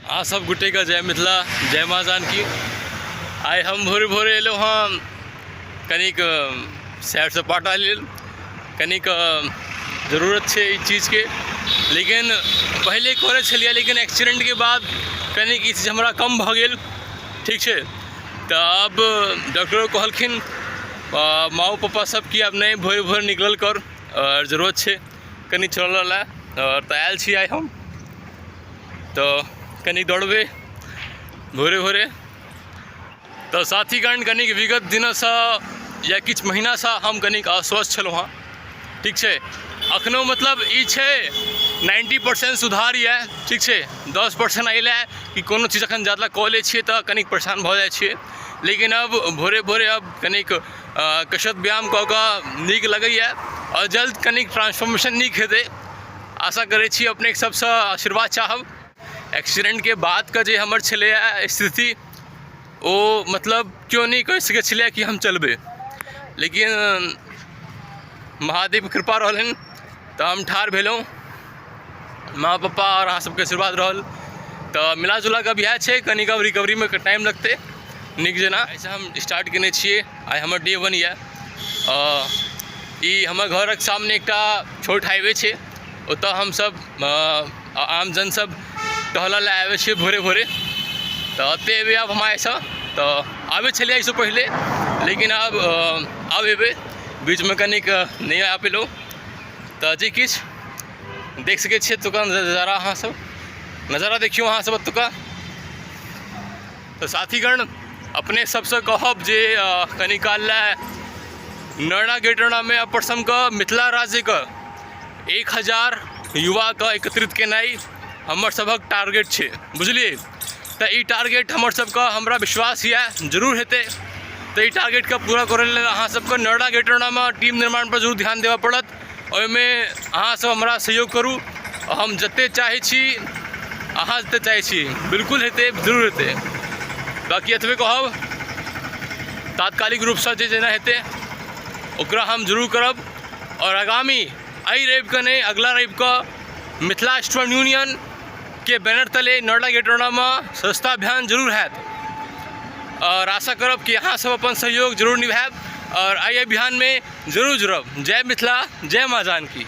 अहाँ सब गोटेके जय मिथिला, जय माँ जानकी। आइ हम भोरे भोरे एलहुँ हँ कनिक सैर सपाटा लेल, कनिक जरूरत छै ई चीजके। लेकिन पहिले करै छलियै, लेकिन एक्सीडेंटके बाद कनिक ई चीज हमरा कम भऽ गेल, ठीक छै। तऽ आब डॉक्टरो कहलखिन, माँओ पप्पा सब कि आब नहि भोरे भोरे निकलल कर, आओर जरूरत छै कनि चलऽ लए। आओर तऽ आयल छी आइ हम, तऽ कनि दौड़बै भोरे भोरे। तऽ साथीगण, कनिक विगत दिनसँ या किछु महीनासँ हम कनिक अस्वस्थ छलहुँ हँ, ठीक छै। अखनो मतलब ई छै 90% सुधार यऽ, ठीक छै। 10% एहि लए कि कोनो चीज अखन ज्यादा कऽ लै छियै तऽ कनिक परेशान भऽ जाइ छियै। लेकिन अब भोरे भोरे अब कनिक कसरत व्यायाम कऽ कऽ नीक लगैए आओर जल्द कनिक ट्रांसफॉर्मेशन नीक हेतै, आशा करै छी। अपनेके सबसँ आशीर्वाद चाहब। एक्सीडेंटके बादके जे हमर छलैए स्थिति, ओ मतलब केओ नहि कहि सकै छलैए कि हम चलबै, लेकिन महादेवके कृपा रहलनि तऽ हम ठाढ़ भेलहुँ। माँ पप्पा आओर अहाँ सबके आशीर्वाद रहल तऽ मिला जुला कऽ अब इएह छै, कनिक आब रिकवरीमे टाइम लगतै नीक जेना। एहिसँ हम स्टार्ट केने छियै, आइ हमर डे 1 यऽ। ई हमर घरक सामने एकटा छोट हाईवे छै, ओतऽ हमसब आम जन सब टहलऽ लए आबै छियै भोरे भोरे। तऽ एतऽ एबै आब हम आइसँ। तऽ आबै छलियै एहिसँ पहिले, लेकिन आब एबै, बीचमे कनिक नहि आबि पेलहुँ। तऽ जे किछु देख सकै छियै एतुका नजारा, अहाँ सब नजारा देखियौ अहाँ सब एतुका। तऽ साथीगण, अपने सबसँ कहब जे कनि काल लए नरना गेटरनामे अपन सबके मिथिला राज्यके 1000 युवाके एकत्रित केनाइ हमर सभक टारगेट छै, बुझलियै? तऽ ई टारगेट हमर सबके, हमरा विश्वास यऽ, जरूर हेतै। तऽ ई टारगेटके पूरा करै लेल अहाँ सबके नरना गेटरनामे टीम निर्माणपर जरूर ध्यान देबऽ पड़त। ओहिमे अहाँ सब हमरा सहयोग करू। हम जते चाहै छी, अहाँ जते चाहै छी, बिल्कुल हेतै, जरूर हेतै। बाँकी एतबे कहब, तात्कालिक रूपसँ जे जेना हेतै ओकरा हम जरूर करब। आओर आगामी एहि रविके नहि, अगिला रविके मिथिला स्टूडेंट यूनियनके बैनर तले नोएडा गेटरनामे स्वच्छता अभियान जरूर हैत। आओर आशा करब कि अहाँ सब अपन सहयोग जरूर निभायब आओर एहि अभियानमे जरूर जुड़ब। जय मिथिला, जय माँ जानकी।